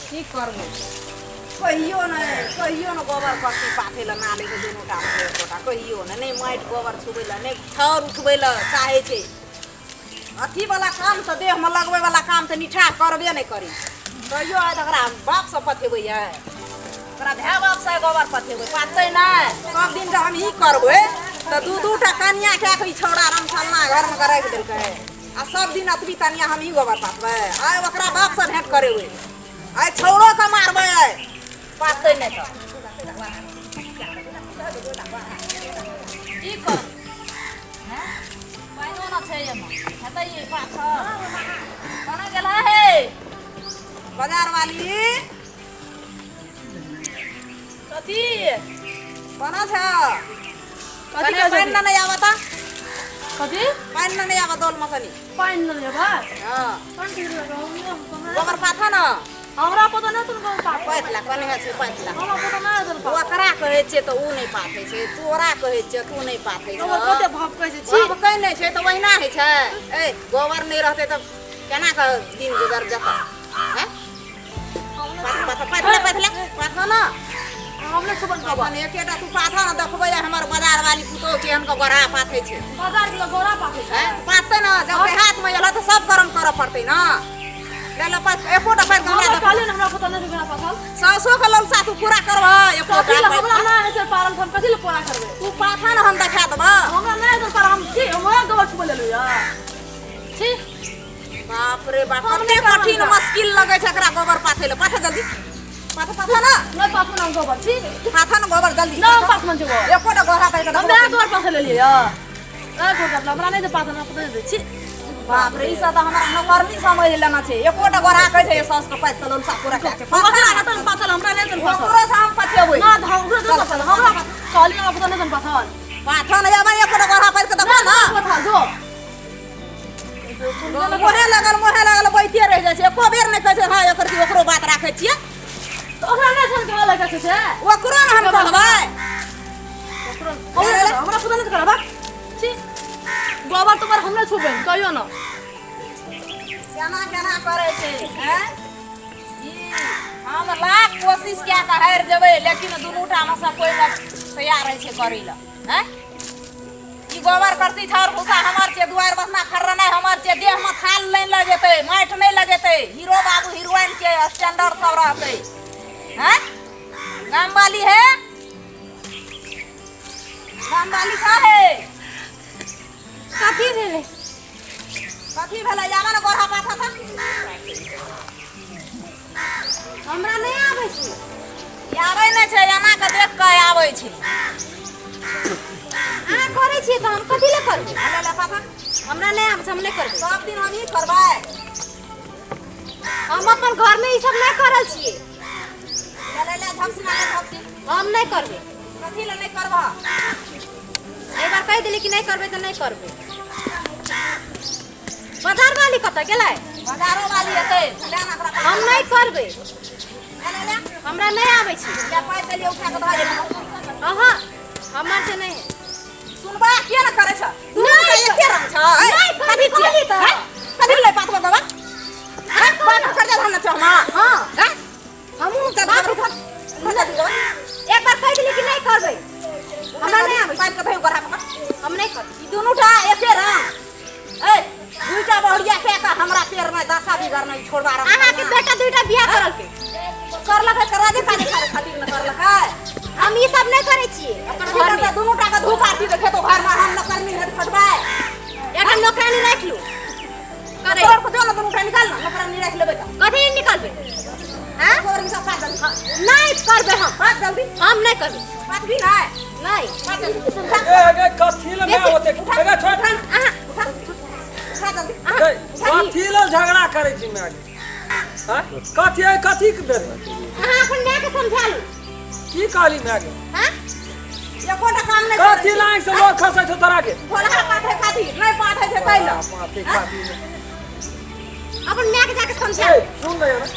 की करबै कहियो नहि, कहियो ने गोबर करसी पाथै लए नालै छै दुनू टा एकोटा, कहियो नहि, नहि माटि गोबर छुबै लए, नहि छाउर उठबै लए चाहै छै। अथीवला काम तऽ देहमे लगबैवला काम तऽ निठा करबे नहि करै छै कहियो। आइ तऽ ओकरा बापसँ पथेबै, आइ ओकरा भाय बापसँ आइ गोबर पथेबै, पाथतै नहि। सब दिन जे हमही करबै तऽ दू दू टा कनिया कए कऽ ई छौड़ा रमसलना घरमे कऽ राखि देलकै, आ सब दिन एतबी कनिया हमही गोबर पाथबै। आइ ओकरा बापसँ भेँट करेबै, आइ छौड़ोके मारबै, आइ पाथतै नहि तऽ की करबै? पानिओ न छै एहिमे, हेतै ई पाथर? कोना गेल हे बाजार वाली? कथी कोना छ? कथी? कने पानि ने नहि आवता। कथी? पानि ने नहि आवा दौल में कनी पानि नहि लेबै? हाँ। पानि के गोबर पाथा न। हमरा पता नहि, तुम गोबर पाथ पाथि ला, कने छै, पाथि ला। हमरा पता नहि तुम पाथ। ओकरा कहै छियै तऽ ओ नहि पाथै छै, तोरा कहै छियै तू नहि पाथै गोबर छ। कते भपकै छै छी। भपकै नहि छै तऽ ओहिना होइ छै। ए गोबर नहि रहतै तऽ केना कऽ दिन गुजर जेतै? हैं, पाथ पाथ ले, पाथ ले, पाथ न। हम नहि छुबन गोबर। अपन एकेटा तू पाथा न, देखबै हमर बाजार वाली पुतोह केहन के गोरा पाथै छै। बाजार के लोग गोरा पाथै छै। हैं, पाथतै न, जब देहातमे एलह तऽ सब कर्म करऽ पड़तै न। ले ले पाथ, एकोटा पाथि कऽ हमरा हमरा देख। कहलियै ने, हमरा पता नहि छै गोरा पाथल। सासो के ललसा तू पूरा करबह एकोटा? कथी लए? पाथि हमरा नहि होइ छै पारल, हम कथी लए पूरा करबै? तू पाथा न, हम देखा देबह। हमरा नहि होइ छै पारल, हम छी हमरा गोबर छुबै लेलहुँ यऽ छी। बाप रे बाप, हम कते नहि करब कठिन हमरा। मुश्किल लगै छै एकरा गोबर पाथै लए। पाथै जल्दी, पाथ, पाथ न। नहि पाथू ने हम गोबर छी। पाथ न गोबर जल्दी। नहि, हम पाथू ने गोबर। एकोटा गोरा पाथि कऽ हम देखबो। गोबर पाथे लेलियै यऽ, नहि गोबर हमरा नहि पाथू, हमरा पता नहि छी। बाप रे, ई सब तऽ हमरा नौकरनी समझ लेना छै। एकोटा गोरा कहै छै साउस के पाथि कऽ ललसा पूरा कए छै। हमरा नहि तन पाथल, हमरा नहि तन पाथल। ओकरो से हम पथेबै। ना हम ओकरो दे पाथल, हमरा कहलियै हमरा पता नहि तन पाथल। पाथ न, आबै एकोटा गोरा पाथि कऽ देखो न। पाथल जो। मोहे लगल, मोहे लगल बैठे रहि जाइ छै, एको बेर नहि कहै छै। हँ, एकर ओकरो बात राखै छियै। तऽ ओकरा नहि छन कहल लगै छै से। ओकरो ने हम कहबै। ओकरो हमरा पता नहि करबा छी गोबर तोबर हम नहि छुबै कहियो न। केना केना करै छै? हैं, ई हम लाख कोशिश कए कऽ हारि जेबै, लेकिन दुनू टा मे सँ कोइ नहि तैयार होइ छै करै लए। हैं, ई गोबर करसी छाउर भूसा हमर छै, दुआरि बसना खर्रनाइ हमर छै, देहमे थाल नहि लगेतै, माटि नहि लगेतै, हीरो बाबू हीरोइन के स्टैंडर्ड सब रहतै। हैं गाम वाली, है गाम वाली का है? कथी भेलै? कथी भेलै? आबऽ ने गोरहा पाथा था। हमरा नहि आबै छै। आबै नहि छै, एना कऽ देख कऽ आबै छै। अहाँ करै छियै तऽ हम कथी लए करबै? ले ले पाथा। हमरा नहि आबै छै, हम नहि करबै। सब दिन हमही करबै। हम अपन घरमे ई सब नहि करल छियै। ले ले ले, झपसी ना, ले झपसी। हम नहि करबै। कथी लए नहि करबह? एक बार कहि देली कि नहि करबै तऽ नहि करबै। बाजार वाली कतऽ गेलै? बाजारो वाली एतै, ले ना ओकरा। हम नहि करबै। ले ले ले। हमरा नहि आबै छै। ले पाइ देलियै, उठा कऽ धऽ दे। अहाँ हमर से नहि है। सुनबा किया ने करै छ? दुनू नहि के एके रंग छ। नहि करबै, कथी छियै? कहली तऽ। हैं? कथी ले पाथबो बाबा? हैं, बाप के कर्जा धान छ हम? हाँ। हैं, हमहूँ चल बाप उठा उठा दे बाबा। एक बार कहि देली कि नहि करबै, हमरा नहि आबै छै। पाइप के धयो गढ़ा पकड़। हम नहि करबै। ई दुनू टा एके रंग। ए दुईटा बहुरिया के कऽ हमरा पेड़ में दशा बिगड़ने छोड़बा रंग। अहाँके बेटा दुइटा बियाह करलकै। करलकै तऽ राजे काजे खाए खातिर ने करलकै। हम ई सब नहि करै छियै अपन कथी घरमे। करतै? दुनू टा के धूप आरती देखे तो घर में हम नौकरनी हेत खटबै। एकटा नौकरानी राखि लू करै। तोर को दो ना, दुनू टा निकाल ना, नौकरानी राखि लेबै तऽ। कथी निकालबै? हैं, गोबर के सब काट जल्दी। नहि करबै हम। काट जल्दी। हम नहि करबै। काट भी नहीं? नहि। काट जल्दी, उठा। ए गे, कथी ले my ओते? ए छोड़। अहाँ उठा, उठा जल्दी। ए, कथी ले झगड़ा करै छी my गे? हाँ, कथी है? कथी के भेलै? अहाँ अपन मायके समझा लू। की कहली my गे? हाँ। एकोटा काम नहि करै कथी छै। लाइन से लोग खसै छौ तोरा के? भोलहा पाथै खातिर नहि पाथै छै तै लए। पाथै खातिर। अपन मायके जाके समझा ए लू। सुन ले यार,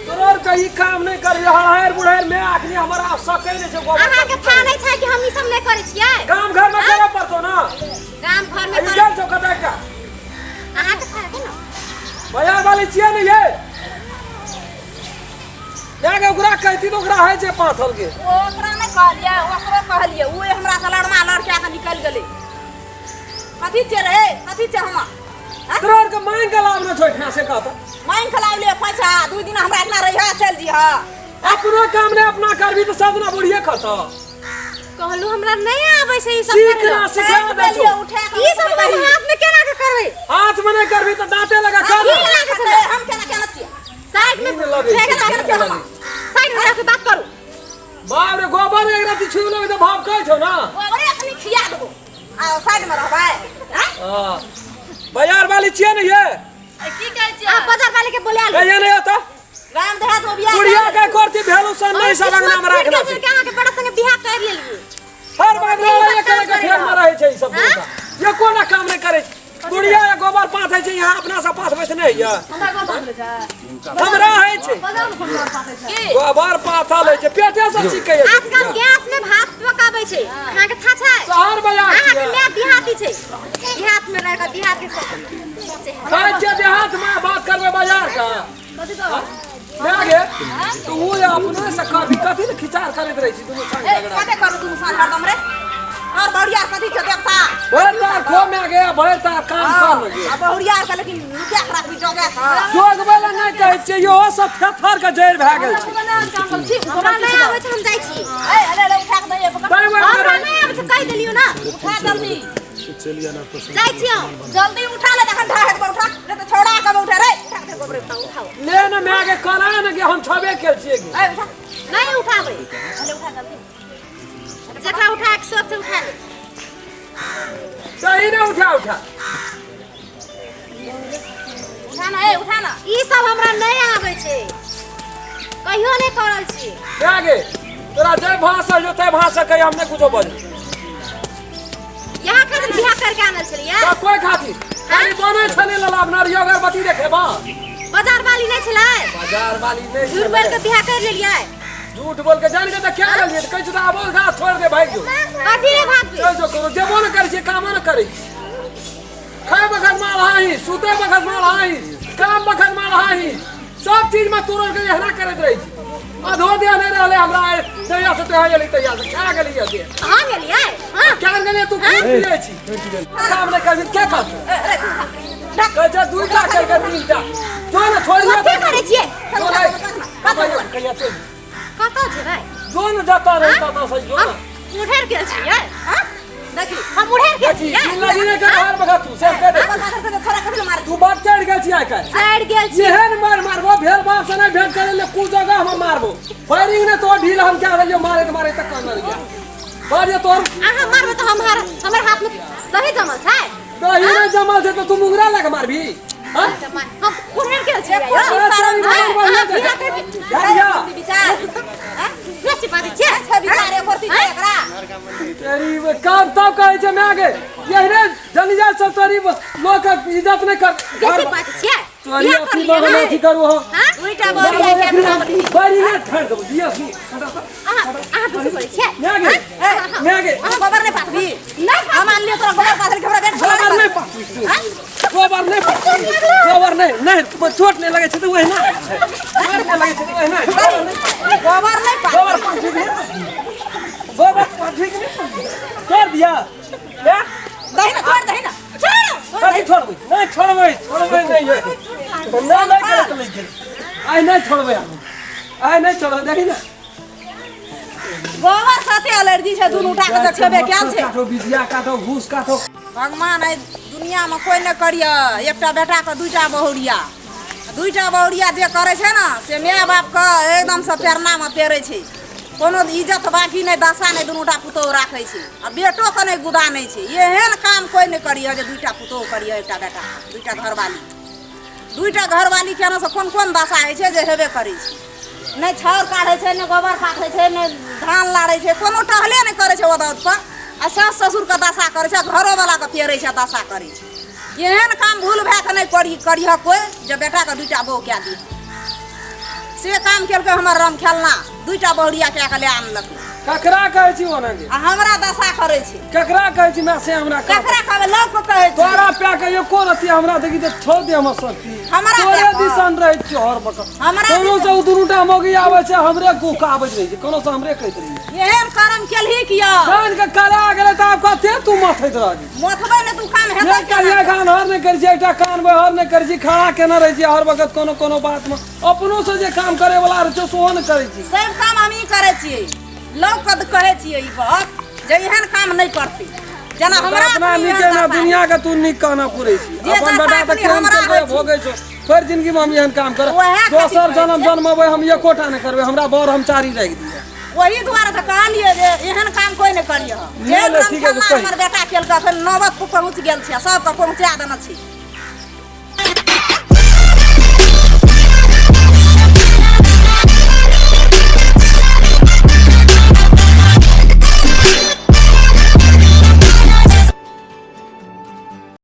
तोरा आर के ई काम नहि करी। हड़हर बुढ़हर में अखनी हमरा सकै नहि छै गोबर। अहाँके था नहि छै कि हम ई सब नहि करै छियै। गाम घर में करऽ पड़तौ ना। गाम घर में आ ई गेल छौ कतऽ का? अहाँके था है ना। बाजार वाली छियै ने ये? के ओकरा कहती तऽ ओकरा होइ छै पाथल के। ओकरा नहि कहलियै, ओकरो कहलियै, ओ हमरा से लड़मा लड़का के निकलि गेलै। कथी छै रे, कथी छै हमर? तोरा आरके मांगि के लाभ नहि छौ एहिठिना से कहता। मांगि के लावले पैसा, 2 दिन हमरा एहिठिना रहिह चलि जइह। अपनो काम नहि अपना करबी तऽ सब दिना बुढ़िए खतौ। कहलू हमरा नहीं आबै छै ई सब सीख करैला। ना सिखा दै छौ। उठा के ई सब हम हाथ में केना के करबै? हाथ में नहि करबी तऽ दाँते लगा कर। की लागै छै? हम केना केना छियै? साइड में नींद लगै छै, केना नींद केना लगै छै। साइड में जाके बात करू। बाप रे, गोबर एक राति छुबि लेबै तऽ भाव कहै छौ ना। गोबरे अखनी खिया देबो आ साइड में रहबै। हां, बाजार वाली छियै ने ये? की कहै छियै? आप बाजार वाले के बोला लो। कहिया नहि होता? गाम देहात में बियाह बुढ़िया के करती भेलू सन नहीं सब अंगना में राखना छै। के अहाँ के बड़ा संगे बियाह कर लेलिए। हर बात लड़ाई करे के फेर में रहै छै ई सब बुढ़िया। ये कोना काम नहि करै छै। बुढ़िया ये गोबर पाथै छै, यहाँ अपना से पाथबै से नहि ये। हमरा गोबर पाथलै छै। हमरा होइ छै। बाजार में कोन गोबर पाथै छै? गोबर पाथल होइ छै, पेटे से सीखै छै। आजकल गैस में भात पकाबै छै, अहाँ के था छै? शहर बाजार अहाँ के छियै। माय देहाती छै, देहात में रह के देहात के सोचे है। कहै छियै देहात में बात करबै बाजार के। कथी कहब? भए गेल तऽ ओ अपने से करबी, कथी ने खिचार करैत रहै छी दुनू संग झगड़ा। कते करू दुनू साँझ हरदम रे? और बहुरिया कथी छै देखता? भरि तार खो में गे, भरि तार काम कर लगे। आ बहुरिया के लेकिन लुका के राखबी जोगे के। जोगबै लए नहि कहै छियै, इहो सब थेथर के जड़ि भए गेल छै। हमरा नहि आबै छै, हम जाइ छी। ए अरे अरे उठा के दैयै। तैं वएह हमरा करै। नहि आबै छै, कहि देलियौ ना। उठा जल्दी। जाइ छी हम। जल्दी उठा ले, तखन ढाहे के उठा, नहीं तऽ छौड़ा के उठा रे। उठा के गोबरे उठाओ। ले ने माय के करा ने के हम छबे केल छियै गे। ए उठा। नहीं उठाबै। अरे उठा जल्दी। जकरा उठा के सब से उठा ले। सही ने उठा उठा। उठा ना, ए उठा ना। ई सब हमरा नहीं आबै छै, कहियो नहीं करल छी। माय गे, तोरा जे भाषा जो ते भाषा कहि हम नहि कुछो बजबै। यहाँ खातिर बियाह करके आनल छलियै? तऽ कोइ खातिर? खाली बनै छलै ललाब नारियल अगरबत्ती देखेबा। बाजार वाली नहीं छलै? बाजार वाली नहि झूठ बोल के छलै। बियाह कर लेलियै? झूठ बोल के जान के तऽ क्या गेलियै? तऽ कहै छै तऽ आबो गाछ छोड़ दे भागि जो। कथी रे भागबै? चल जो करो, जेबो ने करै छियै, कामो ने करै छियै। खाय बखत माल हाही, सुतै बखत माल हाही, काम बखत माल हाही, सब चीज में तोरा के एहना करैत रहै छी। अधो देह नहि रहलै हमरा, जहिया से तोरा गेली तहिया से खा गेली देह। हम गेलियै? हां। क्या गेलियै? तू खूब पियै छी। काम नहि करबी के करतै? कहै छै 2टा करि के 3टा। जो ने छोड़ि दिअ। कथी करै छियै? कहिया चलि? कतऽ जेबै? जो ने जतऽ रही ततऽ सही जो ने। हम उठेर गेल छियै? हां? देखी हम उठेर गेल देखी, छियै? दिन लगी नहि के हर बखत तू से कह दे। छोड़ा कथी मारै? तू बात चढ़ि गेल छी आइ काल्हि। चढ़ि गेल छी। एहन मार मारबो भेल बाप से नहि भेंट करै ले कु जगह हम मारबो। फायरिंग ने तो ढील हम क्या देलियो मारैत मारैत तक कानल गया। बाजे तोर अहाँ मारबै तऽ हमर हाथ में दही जमल छै। दही नहि जमल छै तऽ तू मुंगरा लए के मारबी? हां? हम उठेर गेल छियै। विचार बेसी बाजै छियै? अच्छा विचार एको छै एकरा। तेरी काम तब कहै छै माय गे, यही रे जनी जात सब तोरी लोक इज्जत नहि कर। बेसी बाजै छियै? तोरी अथी बगल अथी करू हो। दुईटा बहुरिया के बड़ी ने ठहर देबो दिया सुन। अहाँ बेसी बोलै छियै? माय गे, माय गे, अहाँ गोबर नहि पाथबी? नहि हम आनलियै तोरा गोबर पाथल के हमरा बेट गोबर नहि पाथबी, गोबर नहि पाथबी, गोबर नहि नहि चोट नहि लगै छै तऽ ओहिना चोट नहि लगै छै तऽ ओहिना गोबर नहि पाथबी। गोबर पाथबी, गोबर पाथबी के नहि छोड़ दिया। ले दही ना, छोड़ दही ना। कथी छोड़बै? नहि छोड़बै, छोड़बै नहि ये। नहि नहि करत लागि गेल। आइ नहि छोड़बै हम, आइ नहि छोड़बै। देखी ने गोबर साथे एलर्जी छै दुनू टा के तऽ छेबे कैल छै। काटो बिजिया काटो घूस काटो। भगवान एहि दुनिया में कोइ नहि करिय एकटा बेटा के 2टा बहुरिया, 2टा बहुरिया जे करै छै ने से my बाप के एकदम से प्रेरणा में पेरै छै। कोनो इज्जत बाकी नहि, दशा नहि, दुनूटा पुतोहु राखै छै आ बेटो के नहि गुदा नहि छै। एहन काम कोइ नहि करिय जे 2टा पुतोहु करिय, एकटा बेटा, 2टा घरवाली। 2टा घरवाली केना से कोन कोन दशा होइ छै जे हेबे करै छै। नहि छाउर काढ़ै छै, नहि गोबर पाथै छै, नहि धान लाड़ै छै, कोनो टहले नहि करै छै ओदौत पर। आ सास ससुरके दशा करै छै, घरोवलाके पेरै छै, दशा करै छै। एहन काम भूल भए कऽ नहि करिह कोइ जे बेटाके 2टा बहु कए दिह। से काम केलकै हमर राम खेलना, 2टा बहुरिया कए कऽ लए आनलकै। ककरा कहै छी ओना के? आ हमरा दशा करै छै। ककरा कहै छी मैं से हमरा कह? ककरा कहबै? लोक के कहै छी। तोरा प्या के एको रति हमरा देखी तऽ छोड़ दे हमर शक्ति। हमरा तोरे प्या कऽ। दिसन रहै छियौ हर बखत। हमरा कोनो दिसन- से ओ दुनूटा मौगी आबै छै हमरे गुकाबैत रहै छै, कोनो से हमरे कहैत रहै छै। एहन कर्म केलही किया? जान के कला गेलै तऽ आब कते तू मथैत रहबी? मथबै ने तू काम हेतै एक केना? कान हर नहि करै छी, एकटा कान बहर नहि करै छी, खड़ा केने रहै छी हर वक्त कोनो कोनो बातमे। अपनो से जे काम करे वाला रहै छै सेहो नहि करै छी। सब काम हमही करै छियै। लोक के तऽ कहै छियै ई बात जे एहन काम नहि करतै जेना हमरा अपना एखनी नीके एहन ना दशा। दुनिया के तू नीक कहना पुरै छी। जे अपन दशा बेटा तऽ एखनी केहन हमरा करबै होइ छै। भोगै छौ भरि जिंदगी मे हम एहन काम करब। ओएह खातिर दोसर कहै जन्म छियै। जन्मबै हम एकोटा नहि करबै, हमरा बर हम चारी राखि दिअ। ओही दुआरे तऽ कहलियै जे एहन काम कोइ नहि करियै। जे नहि, नहि, ठीक है, खेलना कही। हमर बेटा केलकै, अखन नौबत पर पहुँच गेल छै, सबके पहुँचा देने छी।